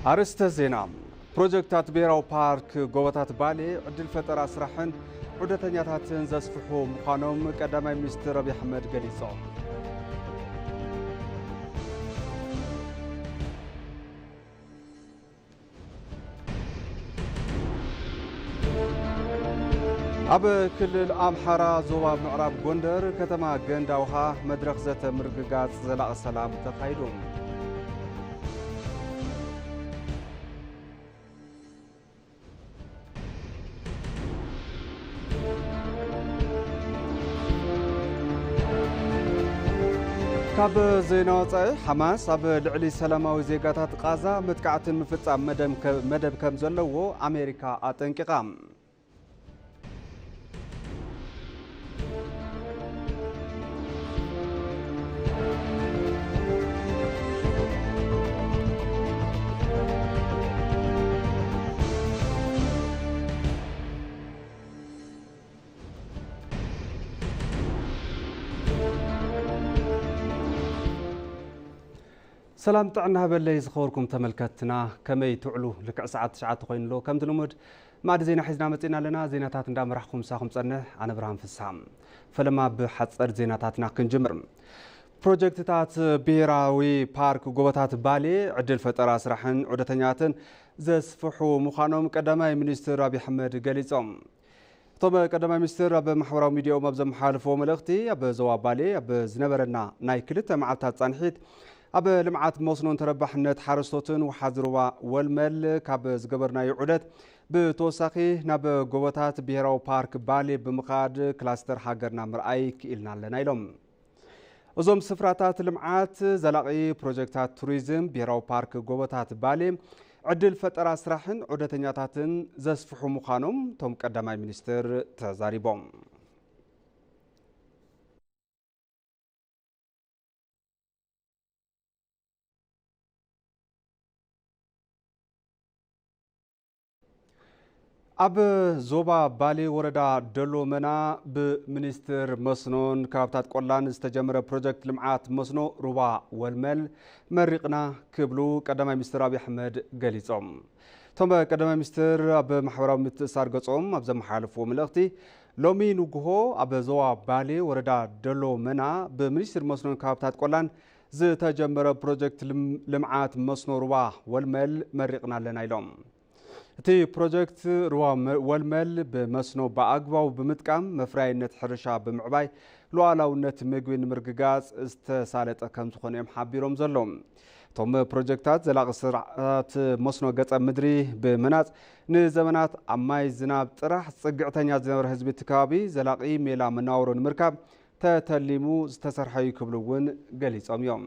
ኣርእስተ ዜና። ፕሮጀክታት ብሄራዊ ፓርክ ጎቦታት ባሌ ዕድል ፈጠራ ስራሕን ዑደተኛታትን ዘስፍሑ ምዃኖም ቀዳማይ ሚኒስትር ኣብይ ኣሕመድ ገሊጾም። ኣብ ክልል ኣምሓራ ዞባ ምዕራብ ጎንደር ከተማ ገንዳ ውሃ መድረኽ ዘተ ምርግጋጽ ዘላቒ ሰላም ተኻይዱ። ካብ ዜና ወጻኢ፣ ሓማስ ኣብ ልዕሊ ሰላማዊ ዜጋታት ቃዛ መጥቃዕቲ ንምፍጻም መደም ከ-፣ መደብ ከም ዘለዎ ኣሜሪካ ኣጠንቂቓ። ሰላም ጥዕና ሃበለይ ዝኸበርኩም ተመልከትትና፣ ከመይ ትውዕሉ? ልክዕ ሰዓት ትሽዓተ ኮይኑ ኣሎ። ከምቲ ልሙድ ማዕዲ ዜና ሒዝና መጺና ኣለና። ዜናታት እንዳመራሕኩም ምሳኹም ጸንሕ፣ ኣነ ብርሃን ፍስሃ። ፈለማ ብሓጸር ዜናታትና ክንጅምር። ፕሮጀክትታት ብሄራዊ ፓርክ ጎቦታት ባሌ ዕድል ፈጠራ ስራሕን ዑደተኛትን ዘስፍሑ ምዃኖም ቀዳማይ ሚኒስትር ኣብይ ኣሕመድ ገሊጾም። እቶም ቀዳማይ ሚኒስትር ኣብ ማሕበራዊ ሚዲያኦም ኣብ ዘመሓላለፍዎ መልእኽቲ፣ ኣብ ዞባ ባሌ ኣብ ዝነበረና ናይ ክልተ መዓልታት ጻንሒት፣ ኣብ ልምዓት መስኖን ተረባሕነት ሓረስቶትን ወሓዚ ሩባ ወልመል ካብ ዝገበርናዮ ዑደት ብተወሳኺ፣ ናብ ጎቦታት ብሄራዊ ፓርክ ባሌ ብምኻድ ክላስተር ሃገርና ምርኣይ ክኢልና ኣለና ኢሎም። እዞም ስፍራታት ልምዓት፣ ዘላቒ ፕሮጀክታት ቱሪዝም፣ ብሄራዊ ፓርክ ጎቦታት ባሌ፣ ዕድል ፈጠራ ስራሕን ዑደተኛታትን ዘስፍሑ ምዃኖም እቶም ቀዳማይ ሚኒስትር ተዛሪቦም። ኣብ ዞባ ባሌ ወረዳ ደሎ መና ብሚኒስትር መስኖን ከባብታት ቆላን ዝተጀመረ ፕሮጀክት ልምዓት መስኖ ሩባ ወልመል መሪቕና ክብሉ ቀዳማይ ሚኒስትር ኣብይ ኣሕመድ ገሊጾም። እቶም ቀዳማይ ሚኒስትር ኣብ ማሕበራዊ ምትእስሳር ገጾም ኣብ ዘመሓላለፍዎ መልእኽቲ፣ ሎሚ ንግሆ ኣብ ዞባ ባሌ ወረዳ ደሎ መና ብሚኒስትር መስኖን ከባብታት ቆላን ዝተጀመረ ፕሮጀክት ልም-፣ ልምዓት መስኖ ሩባ ወልመል መሪቕና ኣለና ኢሎም። እቲ ፕሮጀክት ሩባ መ-፣ ወልመል ብመስኖ ብኣግባቡ ብምጥቃም መፍረያይነት ሕርሻ ብምዕባይ ሉዓላውነት ምግቢ ንምርግጋጽ ዝተሳለጠ ከም ዝኾነ እዮም ሓቢሮም ዘለዉ። እቶም ፕሮጀክታት ዘላቒ ስርዓት መስኖ ገጸ ምድሪ ብምህናጽ ንዘመናት ኣብ ማይ ዝናብ ጥራሕ ጽግዕተኛ ዝነበረ ህዝቢ እቲ ከባቢ ዘላቒ ሜላ መነባብሮ ንምርካብ ተተሊሙ ዝተሰርሐ እዩ ክብሉ እውን ገሊጾም እዮም።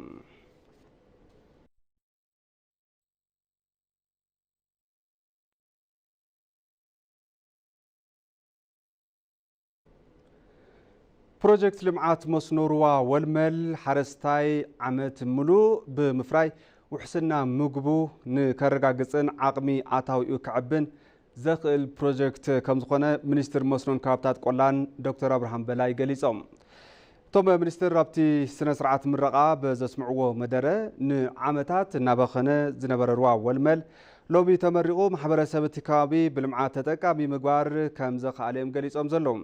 ፕሮጀክት ልምዓት መስኖ ሩባ ወልመል ሓረስታይ ዓመት ምሉእ ብምፍራይ ውሕስና ምግቡ ንከረጋግጽን ዓቕሚ ኣታዊኡ ከዕብን ዘኽእል ፕሮጀክት ከም ዝኾነ ሚኒስትር መስኖን ከባብታት ቆላን ዶክተር ኣብርሃም በላይ ገሊጾም። እቶም ሚኒስትር ኣብቲ ስነ ስርዓት ምረቓ ብዘስምዕዎ መደረ፣ ንዓመታት እናበኸነ ዝነበረ ሩባ ወልመል ሎሚ ተመሪቑ ማሕበረሰብ እቲ ከባቢ ብልምዓት ተጠቃሚ ምግባር ከም ዘኽኣለ እዮም ገሊጾም ዘለዉ።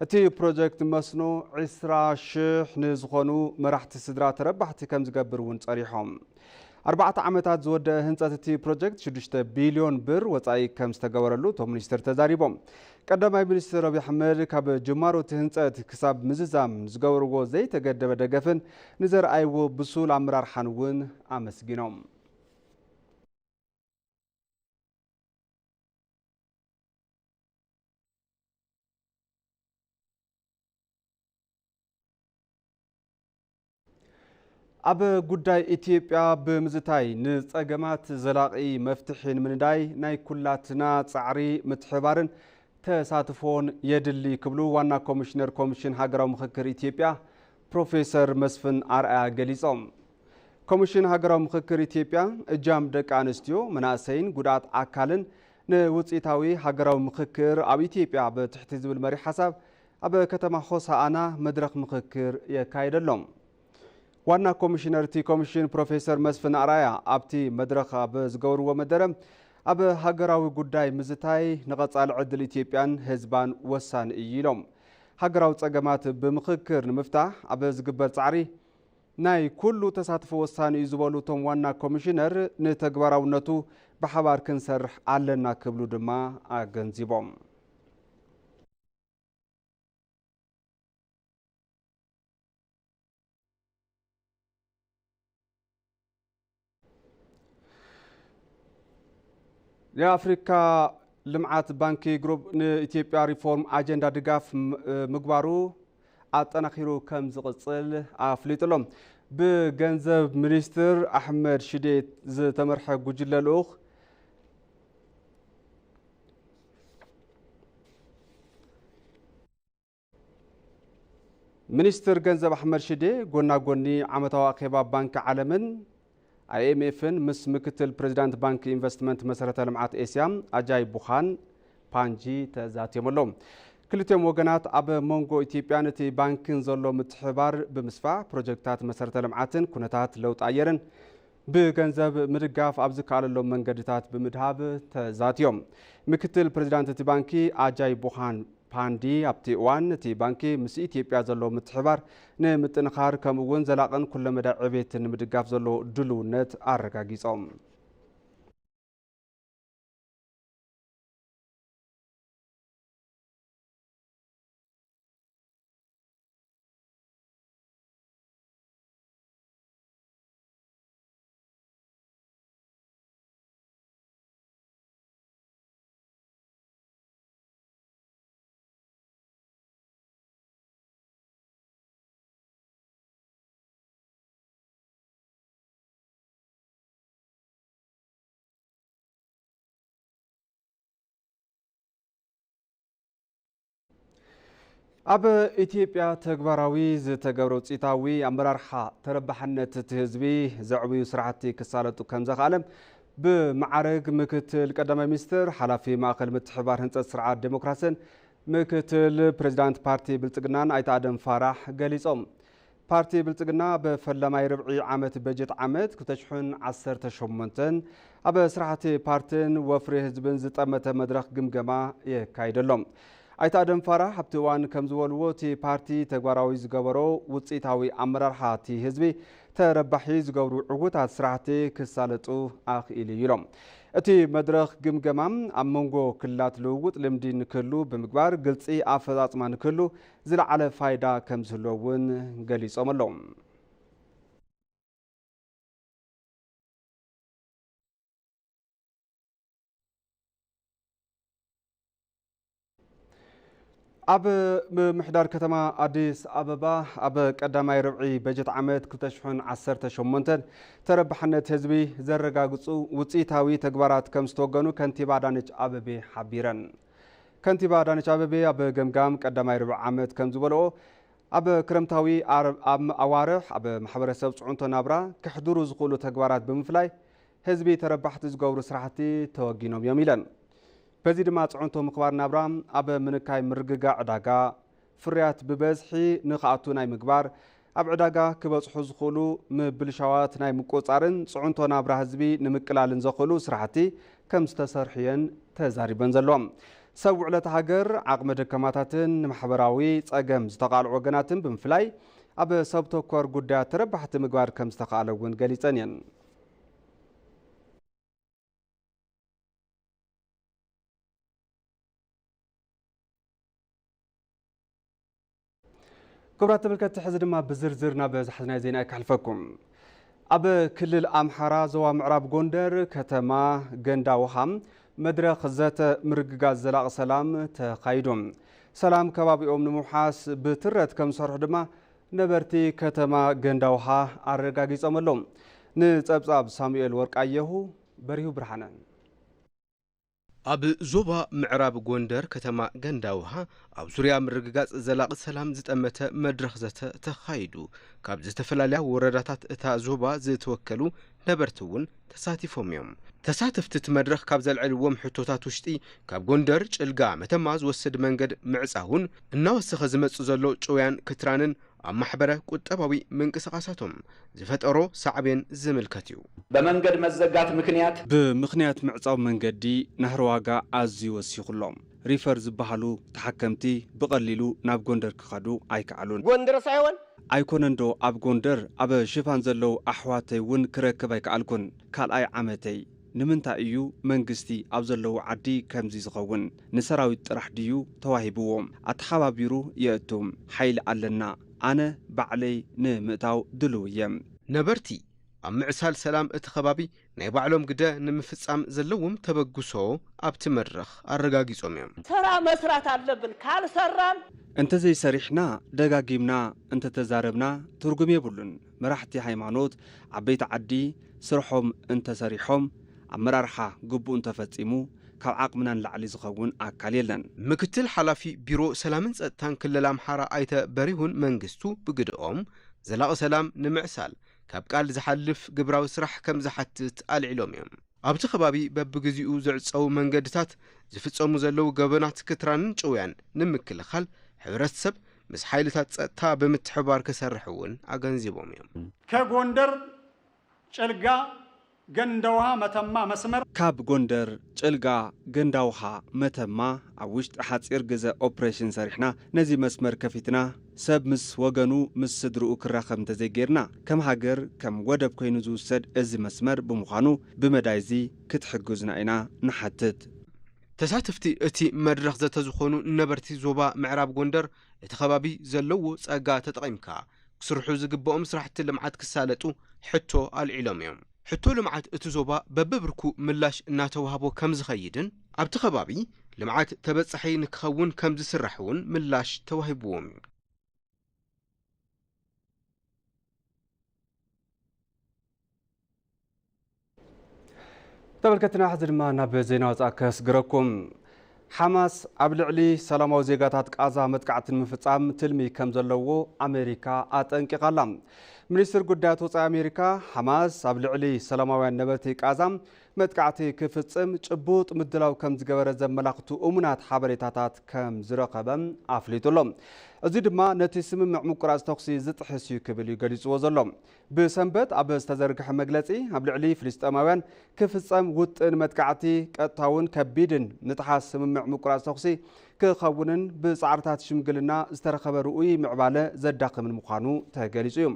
እቲ ፕሮጀክት መስኖ ዕስራ ሽሕ ንዝኾኑ መራሕቲ ስድራ ተረባሕቲ ከም ዝገብር እውን ጸሪሖም። ኣርባዕተ ዓመታት ዝወደአ ህንጸት እቲ ፕሮጀክት ሽዱሽተ ቢልዮን ብር ወጻኢ ከም ዝተገበረሉ እቶም ሚኒስትር ተዛሪቦም። ቀዳማይ ሚኒስትር ኣብይ ኣሕመድ ካብ ጅማሮ እቲ ህንጸት ክሳብ ምዝዛም ዝገበርዎ ዘይተገደበ ደገፍን ንዘርኣይዎ ብሱል ኣመራርሓን እውን ኣመስጊኖም። ኣብ ጉዳይ ኢትዮጵያ ብምዝታይ ንጸገማት ዘላቒ መፍትሒ ንምንዳይ ናይ ኩላትና ጻዕሪ፣ ምትሕብባርን ተሳትፎን የድሊ ክብሉ ዋና ኮሚሽነር ኮሚሽን ሃገራዊ ምኽክር ኢትዮጵያ ፕሮፌሰር መስፍን ኣርኣያ ገሊጾም። ኮሚሽን ሃገራዊ ምኽክር ኢትዮጵያ እጃም ደቂ ኣንስትዮ፣ መናእሰይን ጉድኣት ኣካልን ንውጽኢታዊ ሃገራዊ ምኽክር ኣብ ኢትዮጵያ ብትሕቲ ዝብል መሪሕ ሓሳብ ኣብ ከተማ ሆሳኣና መድረኽ ምኽክር የካየደ ኣሎ። ዋና ኮሚሽነር እቲ ኮሚሽን ፕሮፌሰር መስፍን ኣርኣያ ኣብቲ መድረኽ ኣብ ዝገበርዎ መደረ፣ ኣብ ሃገራዊ ጉዳይ ምዝታይ ንቐጻሊ ዕድል ኢትዮጵያን ህዝባን ወሳኒ እዩ ኢሎም። ሃገራዊ ጸገማት ብምኽክር ንምፍታሕ ኣብ ዝግበር ጻዕሪ ናይ ኩሉ ተሳትፎ ወሳኒ እዩ ዝበሉ እቶም ዋና ኮሚሽነር፣ ንተግባራውነቱ ብሓባር ክንሰርሕ ኣለና ክብሉ ድማ ኣገንዚቦም። የኣፍሪካ ልምዓት ባንኪ ግሩፕ ንኢትዮጵያ ሪፎርም ኣጀንዳ ድጋፍ ም-፣ ምግባሩ ኣጠናኺሩ ከም ዝቕጽል ኣፍሊጡ ኣሎ። ብገንዘብ ሚኒስትር ኣሕመድ ሽዴ ዝተመርሐ ጉጅለ ልኡኽ ሚኒስትር ገንዘብ ኣሕመድ ሽዴ ጎና ጎኒ ዓመታዊ ኣኼባ ባንኪ ዓለምን ኣይኤምኤፍን ምስ ምክትል ፕሬዚዳንት ባንክ ኢንቨስትመንት መሰረተ ልምዓት ኤስያ ኣጃይ ቡኻን ፓንጂ ተዛትዮም ኣለዉ። ክልቲኦም ወገናት ኣብ መንጎ ኢትዮጵያን እቲ ባንክን ዘሎ ምትሕባር ብምስፋሕ ፕሮጀክትታት መሰረተ ልምዓትን ኩነታት ለውጢ ኣየርን ብገንዘብ ምድጋፍ ኣብ ዝከኣለሎም መንገድታት ብምድሃብ ተዛትዮም። ምክትል ፕሬዚዳንት እቲ ባንኪ ኣጃይ ቡኻን ፓንዲ ኣብቲ እዋን እቲ ባንኪ ምስ ኢትዮጵያ ዘሎ ምትሕባር ንምጥንኻር ከምኡ እውን ዘላቕን ኩለመዳይ ዕቤትን ንምድጋፍ ዘሎ ድልውነት ኣረጋጊጾም። ኣብ ኢትዮጵያ ተግባራዊ ዝተገብረ ውፅኢታዊ ኣመራርሓ ተረባሕነት እቲ ህዝቢ ዘዕብዩ ስራሕቲ ክሳለጡ ከም ዘኽኣለ ብመዓርግ ምክትል ቀዳማይ ሚኒስትር ሓላፊ ማእኸል ምትሕባር ህንፀት ስርዓት ዴሞክራሲን ምክትል ፕሬዚዳንት ፓርቲ ብልፅግናን ኣይተ ኣደም ፋራሕ ገሊፆም። ፓርቲ ብልፅግና ብፈለማይ ርብዒ ዓመት በጀት ዓመት ክልተ ሽሕን ዓሰርተ ሸሞንተን ኣብ ስራሕቲ ፓርትን ወፍሪ ህዝብን ዝጠመተ መድረኽ ግምገማ የካይደሎም። ኣይተ ኣደም ፋራሕ ኣብቲ እዋን ከም ዝበልዎ፣ እቲ ፓርቲ ተግባራዊ ዝገበሮ ውፅኢታዊ ኣመራርሓ እቲ ህዝቢ ተረባሒ ዝገብሩ ዕዉታት ስራሕቲ ክሳለጡ ኣኽኢሉ እዩ ኢሎም። እቲ መድረኽ ግምገማ ኣብ መንጎ ክልላት ልውውጥ ልምዲ ንክህሉ ብምግባር ግልፂ ኣፈፃፅማ ንክህሉ ዝለዓለ ፋይዳ ከም ዝህልዎ እውን ገሊፆም ኣለዉ። ኣብ ምምሕዳር ከተማ ኣዲስ ኣበባ ኣብ ቀዳማይ ርብዒ በጀት ዓመት ክልተ ሽሕን ዓሰርተ ሸሞንተን ተረባሕነት ህዝቢ ዘረጋግፁ ውፅኢታዊ ተግባራት ከም ዝተወገኑ ከንቲባ ኣዳነች ኣበቤ ሓቢረን። ከንቲባ ኣዳነች ኣበቤ ኣብ ገምጋም ቀዳማይ ርብዒ ዓመት ከም ዝበልኦ፣ ኣብ ክረምታዊ ኣር-፣ ኣብ ኣዋርሕ ኣብ ማሕበረሰብ ፅዕንቶ ናብራ ከሕድሩ ዝኽእሉ ተግባራት ብምፍላይ ህዝቢ ተረባሕቲ ዝገብሩ ስራሕቲ ተወጊኖም እዮም ኢለን። በዚ ድማ ፅዕንቶ ምኽባር ናብራ ኣብ ምንካይ ምርግጋእ ዕዳጋ፣ ፍርያት ብበዝሒ ንኽኣቱ ናይ ምግባር፣ ኣብ ዕዳጋ ክበፅሑ ዝኽእሉ ምብልሻዋት ናይ ምቁፅፃርን ፅዕንቶ ናብራ ህዝቢ ንምቅላልን ዘኽእሉ ስራሕቲ ከም ዝተሰርሑ እየን ተዛሪበን ዘለዋ። ሰብ ውዕለት ሃገር፣ ዓቕመ ደካማታትን ንማሕበራዊ ጸገም ዝተቓልዑ ወገናትን ብምፍላይ ኣብ ሰብ ተኮር ጉዳያት ተረባሕቲ ምግባር ከም ዝተኻእለ እውን ገሊጸን እየን። ክቡራት ተመልከትቲ፣ ሕዚ ድማ ብዝርዝር ናብ ዝሓዝናዮ ዜና ከሕልፈኩም። ኣብ ክልል ኣምሓራ ዞባ ምዕራብ ጎንደር ከተማ ገንዳ ውሃ መድረኽ ዘተ ምርግጋጽ ዘላቒ ሰላም ተኻይዱ። ሰላም ከባቢኦም ንምውሓስ ብትረት ከም ዝሰርሑ ድማ ነበርቲ ከተማ ገንዳ ውሃ ኣረጋጊጾም ኣለዉ። ንጸብጻብ ሳሙኤል ወርቃየሁ፣ በሪሁ ብርሃነ። ኣብ ዞባ ምዕራብ ጎንደር ከተማ ገንዳ ውሃ ኣብ ዙርያ ምርግጋጽ ዘላቒ ሰላም ዝጠመተ መድረኽ ዘተ ተኻይዱ። ካብ ዝተፈላለያ ወረዳታት እታ ዞባ ዝተወከሉ ነበርቲ እውን ተሳቲፎም እዮም። ተሳተፍቲ እቲ መድረኽ ካብ ዘልዐልዎም ሕቶታት ውሽጢ ካብ ጎንደር ጭልጋ መተማ ዝወስድ መንገድ ምዕጻውን እናወሰኸ ዝመጽእ ዘሎ ጭውያን ክትራንን ኣብ ማሕበረ ቁጠባዊ ምንቅስቓሳቶም ዝፈጠሮ ሳዕቤን ዝምልከት እዩ። በመንገድ መዘጋት ምክንያት ብምኽንያት ምዕጻው መንገዲ ናህሪ ዋጋ ኣዝዩ ወሲኹ ኣሎ። ሪፈር ዝበሃሉ ተሓከምቲ ብቐሊሉ ናብ ጎንደር ክኸዱ ኣይከኣሉን። ጎንደር ሳይሆን ኣይኮነንዶ ኣብ ጎንደር ኣብ ሽፋን ዘለዉ ኣሕዋተይ እውን ክረክብ ኣይከኣልኩን። ካልኣይ ዓመተይ። ንምንታይ እዩ መንግስቲ ኣብ ዘለዉ ዓዲ ከምዚ ዝኸውን? ንሰራዊት ጥራሕ ድዩ ተዋሂብዎ? ኣተሓባቢሩ የእቱ ሓይሊ ኣለና። ኣነ ባዕለይ ንምእታው ድሉው እየ። ነበርቲ ኣብ ምዕሳል ሰላም እቲ ከባቢ ናይ ባዕሎም ግደ ንምፍጻም ዘለዎም ተበግሶ ኣብቲ መድረኽ ኣረጋጊጾም እዮም። ስራ መስራት ኣለብን። ካልሰራን እንተዘይሰሪሕና ደጋጊምና እንተተዛረብና ትርጉም የብሉን። መራሕቲ ሃይማኖት፣ ዓበይቲ ዓዲ ስርሖም እንተሰሪሖም ኣመራርሓ ግቡእ እንተፈጺሙ ካብ ዓቕምና ንላዕሊ ዝኸውን ኣካል የለን። ምክትል ሓላፊ ቢሮ ሰላምን ጸጥታን ክልል ኣምሓራ ኣይተ በሪሁን መንግስቱ ብግድኦም ዘላቒ ሰላም ንምዕሳል ካብ ቃል ዝሓልፍ ግብራዊ ስራሕ ከም ዝሓትት ኣልዒሎም እዮም። ኣብቲ ከባቢ በብግዚኡ ዝዕጸዉ መንገድታት ዝፍጸሙ ዘለዉ ገበናት ክትራንን ጭውያን ንምክልኻል ሕብረተሰብ ምስ ሓይልታት ጸጥታ ብምትሕባር ክሰርሕ እውን ኣገንዚቦም እዮም። ከጎንደር ጭልጋ፣ ገንደውሃ፣ መተማ መስመር ካብ ጎንደር ጭልጋ፣ ገንዳውሃ፣ መተማ ኣብ ውሽጢ ሓጺር ግዘ ኦፕሬሽን ሰሪሕና ነዚ መስመር ከፊትና ሰብ ምስ ወገኑ ምስ ስድርኡ ክራኸብ እንተዘይጌርና ከም ሃገር ከም ወደብ ኮይኑ ዝውሰድ እዚ መስመር ብምዃኑ ብመዳይ እዚ ክትሕግዙና ኢና ንሓትት። ተሳተፍቲ እቲ መድረኽ ዘተ ዝኾኑ ነበርቲ ዞባ ምዕራብ ጎንደር እቲ ከባቢ ዘለዎ ጸጋ ተጠቒምካ ክስርሑ ዝግብኦም ስራሕቲ ልምዓት ክሳለጡ ሕቶ ኣልዒሎም እዮም። ሕቶ ልምዓት እቲ ዞባ በብብርኩ ምላሽ እናተዋህቦ ከም ዝኸይድን ኣብቲ ከባቢ ልምዓት ተበጻሒ ንክኸውን ከም ዝስራሕ እውን ምላሽ ተዋሂብዎም እዩ። ተመልከትና ሕዚ ድማ ናብ ዜና ወፃእ ከስግረኩም። ሓማስ ኣብ ልዕሊ ሰላማዊ ዜጋታት ቃዛ መጥቃዕቲ ንምፍፃም ትልሚ ከም ዘለዎ ኣሜሪካ ኣጠንቂቓ ኣላ። ሚኒስትር ጉዳያት ወፃኢ ኣሜሪካ ሓማስ ኣብ ልዕሊ ሰላማውያን ነበርቲ ቃዛ መጥቃዕቲ ክፍፅም ጭቡጥ ምድላው ከም ዝገበረ ዘመላኽቱ እሙናት ሓበሬታታት ከም ዝረኸበ ኣፍሊጡ ኣሎ። እዚ ድማ ነቲ ስምምዕ ምቁራፅ ተኹሲ ዝጥሕስ እዩ ክብል እዩ ገሊፅዎ ዘሎ። ብሰንበት ኣብ ዝተዘርግሐ መግለፂ ኣብ ልዕሊ ፍልስጤማውያን ክፍፀም ውጥን መጥቃዕቲ ቀጥታውን ከቢድን ምጥሓስ ስምምዕ ምቁራፅ ተኹሲ ክኸውንን ብፃዕርታት ሽምግልና ዝተረኸበ ርኡይ ምዕባለ ዘዳኽምን ምዃኑ ተገሊፁ እዩ።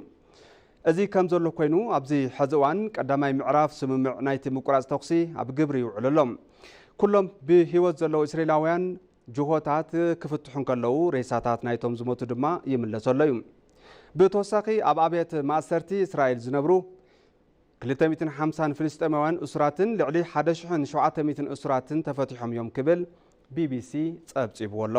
እዚ ከም ዘሎ ኮይኑ ኣብዚ ሕዚ እዋን ቀዳማይ ምዕራፍ ስምምዕ ናይቲ ምቁራፅ ተኹሲ ኣብ ግብሪ ይውዕል ኣሎ። ኩሎም ብህይወት ዘለዉ እስራኤላውያን ጅሆታት ክፍትሑ እንከለዉ ሬሳታት ናይቶም ዝሞቱ ድማ ይምለሱ ኣሎ እዩ። ብተወሳኺ ኣብ ኣብያተ ማእሰርቲ እስራኤል ዝነብሩ ክልተ ሚእትን ሓምሳን ፍልስጤማውያን እሱራትን ልዕሊ ሓደ ሽሕን ሸውዓተ ሚእትን እሱራትን ተፈቲሖም እዮም ክብል ቢቢሲ ጸብጺብዎ ኣሎ።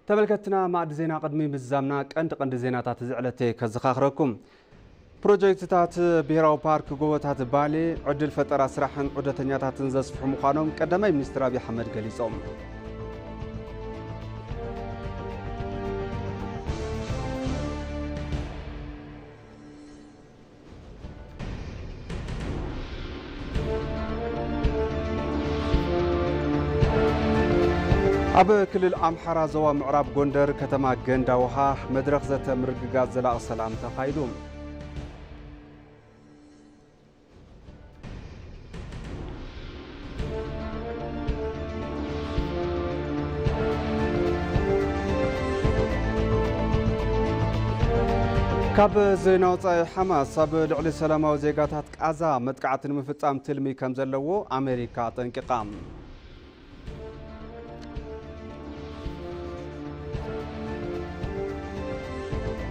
ተመልከትና ማዕዲ ዜና ቅድሚ ምዝዛምና ቀንዲ ቀንዲ ዜናታት እዚ ዕለተ ከዘኻኽረኩም። ፕሮጀክትታት ብሄራዊ ፓርክ ጎቦታት ባሌ ዕድል ፈጠራ ስራሕን ዑደተኛታትን ዘስፍሑ ምዃኖም ቀዳማይ ሚኒስትር ኣብይ ኣሕመድ ገሊጾም። ኣብ ክልል ኣምሓራ ዞባ ምዕራብ ጎንደር ከተማ ገንዳ ውሃ መድረኽ ዘተ ምርግጋጽ ዘላቒ ሰላም ተኻይዱ። ካብ ዜና ወጻኢ፣ ሓማስ ኣብ ልዕሊ ሰላማዊ ዜጋታት ቃዛ መጥቃዕቲ ንምፍጻም ትልሚ ከም ዘለዎ ኣሜሪካ ኣጠንቂቓ።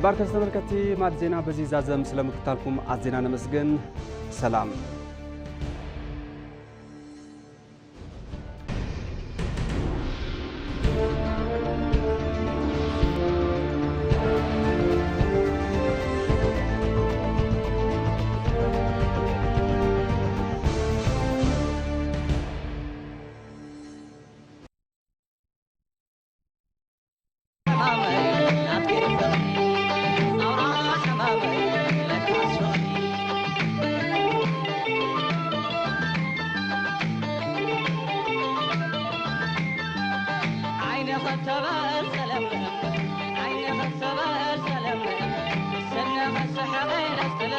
ባርከስ ተመልከቲ ማድ ዜና በዚ ዛዘም ስለምክታልኩም ኣዜና ነመስግን። ሰላም። ሰበል ሰለም ዓይንኻ ሰበል ሰለም ሰነኻ ሰሓቐይ ነስትለ